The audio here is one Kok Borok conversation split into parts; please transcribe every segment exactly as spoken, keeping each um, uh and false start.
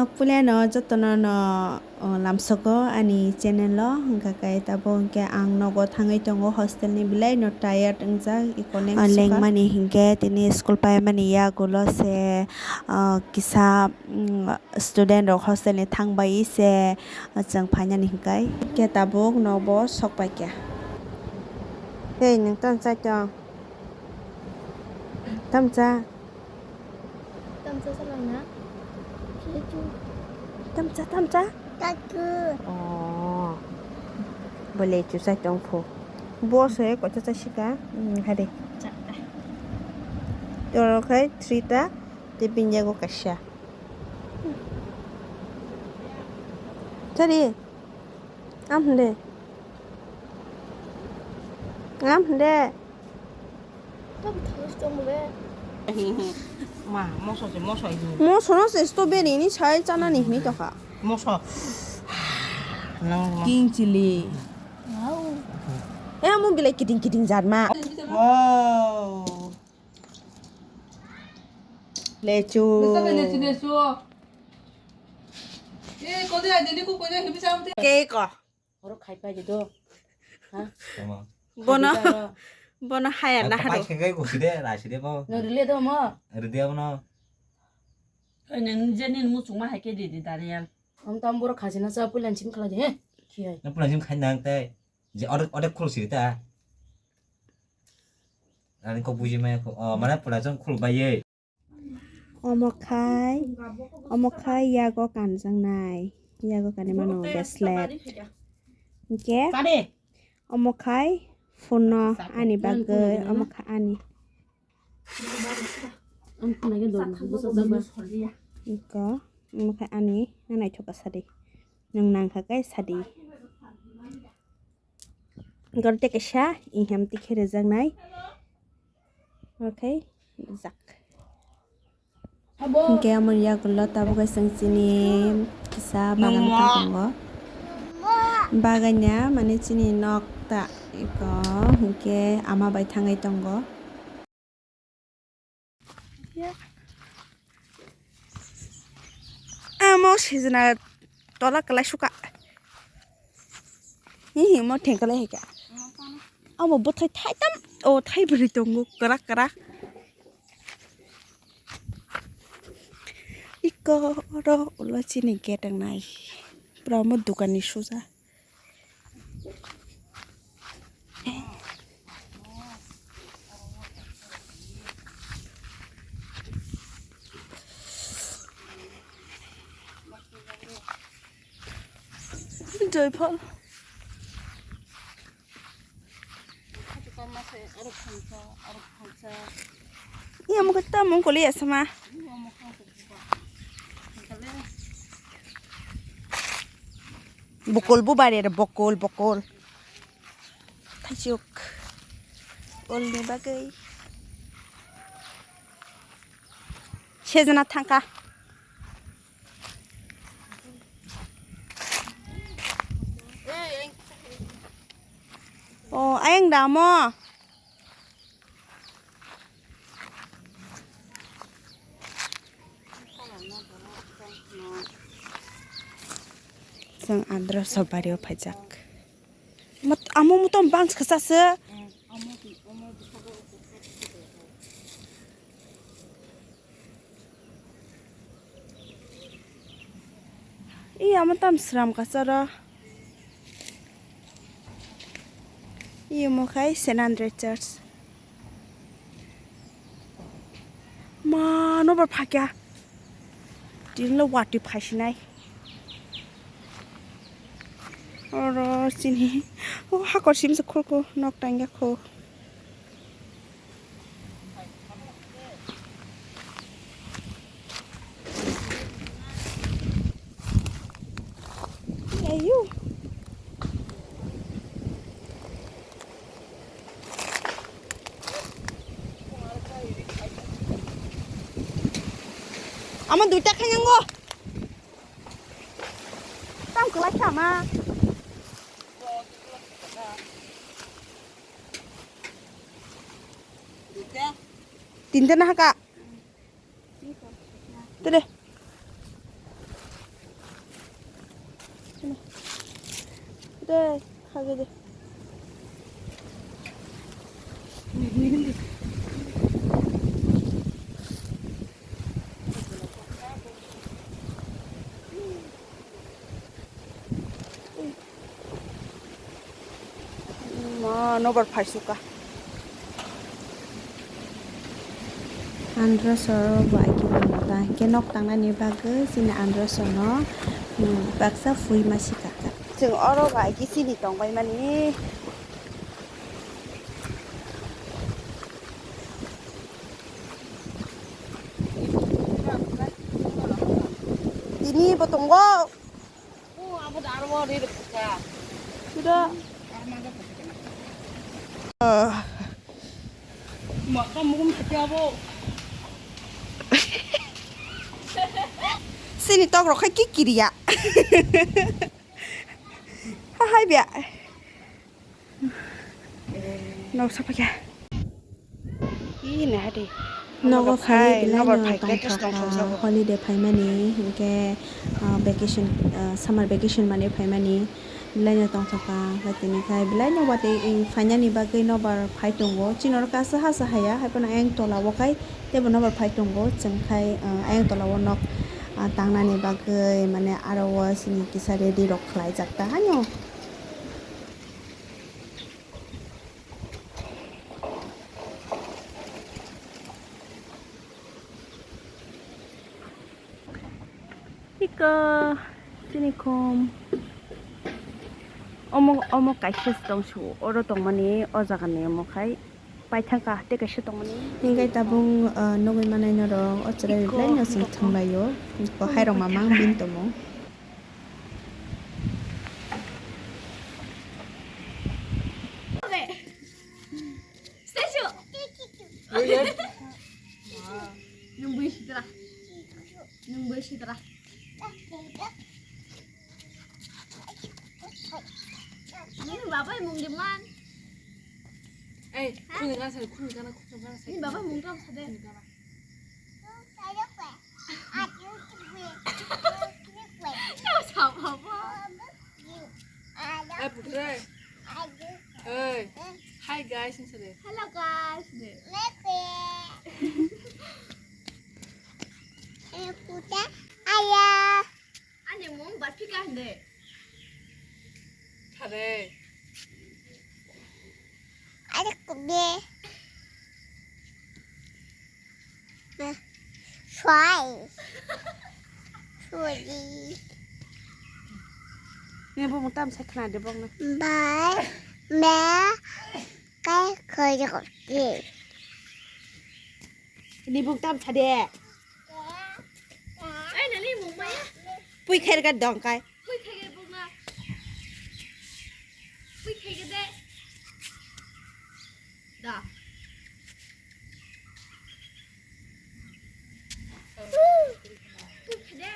Puilano jotono no, o, lamsogo ani channel o, hwnkha khe tabuk hwnkhe ang nogo thangwi tongo hostel ni belai no tired wngjak, iko leng sukha. Lengmani hinkhe tini school paimani yagulo se, o, kisa, mm, student rok hostel ni thangbai se, o, chwng phainani hinkai. Khe tabuk nobo sok paikha. Hei, nwng tamo chai tong? Tamo cha? Tamsa salangna. Lechu. Tamsa, tamsa? Taku. Oh. Bo lechu chai tong phu. Bo se kocha chai sika. Hmm, hade. Chakta. Toro khai three ta. Te binyago kaisa. Chari. Am hande. Am hande. Tam thos tong le. Ma, moso se, moso ini. Moso no se strawberry ni sai chana ni hini tokha. Moso. Nang mo. King chili. Wow. Eh, amo bilai kiting kiting jat ma. Wow. Lechu. Lechu, lechu. Eh, kode aja ni ko kode hibi sam te. Cake ko. Oro khai pai de do. Ha? Tama. Bono, bono haya na haro. Pai khe gai gosi de, rai si de bo. No rile do mo. Ride bono. Oi, nang je nin muchung ma hai khe di di Daniel. Ang tam boro khasi na sa pulan sim khala de, he? Khi hai. Na pulan sim khai nang tai. Je ode, ode khul siri ta. Ani kok buji maya ko. Oh, mana pula jong khul bai ye. Omo khai, omo khai yago kanjaknai. Yago kanwi mano bracelet. Hwnkhe omo khai phone no ani bagwi, omo khai ani. Iko, omo khai ani, na naithok kha sadi. Nwng nangkha khe sadi. Gorte kaisa iham tikhe rijaknai. Okay, rijak. Hwnkhe amoni yagulo tabuk kaisa chini kisa bagan tongo. Baganya mane chini nok ta iko hwnkhe ama bai thangwi tongo. Amo sijna tola kwlai suka. Hihi mo thengkwlai hai kha. Amo bwthai thai tam, o thai bwrwi tongo kwrak kwrak. Iko oro ulo chini gate wngnai. Pura omo dukan ni suja. Joyphal. Iya, mukha ta mung kuli ya sama. Bokol bo bare re, bokol, bokol. Thaichuk. Olni bagwi. Sejna thangkha. O, ayang damo. Chwng andro sobari o phaijak. Mot-, amo motom bang kasa se. Iya, mo tam sram ka choro. Iya, mo khai Saint Andre Church. Ma, no bar phakya. Din lo wati phaisinai. Oro chini. O hakor sim se khurku nok tangya khu. Ayu. Ama duita khainango. Tam kwlai kha ma. Tinta na haka. Tede. Tei, khagwi de. Ma, nobar phaisukha. Androso bai khe mano ta, hwnkhe nok tangnani bagwi chini androso no, um, baksa phui ma sika. Chwng oro bai khe chini tongbai mani. Tini bo tongo. Sudah. Sini tok rok khai kikiriya. Hahai bia. Nok sapakya. Ih, nah, deh. Nogo khai, khai, belai nobar no phai, tongthokha, tongthokha, holiday phaimani, hinkhe, ah, vacation, ah, summer vacation mani phaimani, belai no tongthokha, hwnkhe tini khai belai no watwi, eh, phainani bagwi nobar phai tongo. Chini oro kaisa hasa haya, haiphano ayang tola o khai teibo nobar phai tongo. Chwng khai, ah, ayang tola o nok, ah, tangnani bagwi, mane, aro o sini kisa ready rok khlaijak ta haino. Iko, chini khum. Omo, omo kaisa se tong su, oro tongmani, o jaga ni omo khai paithang kha, tei kaisa tongmani. Hinkhe tabuk, ah, nugwi manai norok, o chwrai iko, belai no chwng iko thwnglaio. Iko hai rok mamang bin tomo. Statue. Nwng bui sitra. Nwng bui sitra. Nwng babai mung di man. Ei, khuni gana sade, khuni gana, khuni gana sade. Ni babai mung tong sade. Khuni gana. Tao sa baba. Ei, putre. Ei. Hi, guys, ni sade. Hello, guys. De. Aya. Ani mung bat phika hinde. Thare. Ada kubi. Swai. Sorry. Ni bo mutam sakna de bong na. Bye. Me. Kai khoi ko. Ni buk tam sa de. Ai, nani mung maya. Pui kher ga dong kai. Pui kher ga buk na. Pui kher ga de. Da. Pui kher de.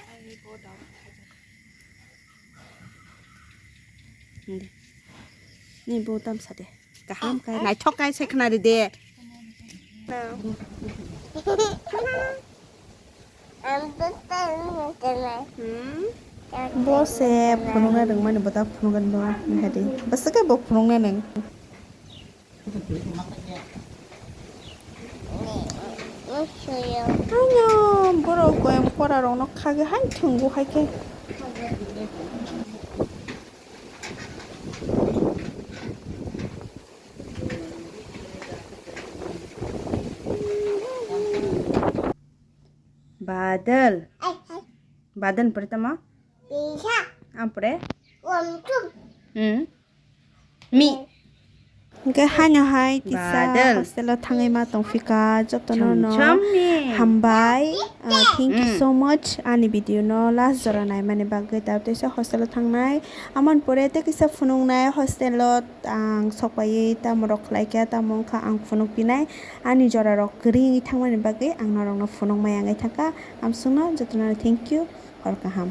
Ni buk tam sa de. Kaham kai, naithok kai se khna ri de. Hmm? Bo se phunukna rwngmani, bo ta phunukgani bo, nahadi. Bwswk khe bo phunukna nang. Ano, borok goyam pora rokno khagwi hai thwngo hai khe. Badal. Badal pore tamo? Ampore? Hmm. Mi. Hwnkhe haino hai kisa badal hostel o thangwi ma tongphika, jotono no hambai. Ah, thank you so much ani video no last jora naimani bagwi. Tabuk teisa hostel o thangnai, amoni pore tei kisa phunuknai hostel o ang sokpaiwi tamo rok khlaikha, tamo wngkha ang phunukpinai. Ani jora rok kwrwi wngwi thangmani bagwi ang norokno phunukmaya wngwi thangkha. Amsukno jotono thank you, hor kaham.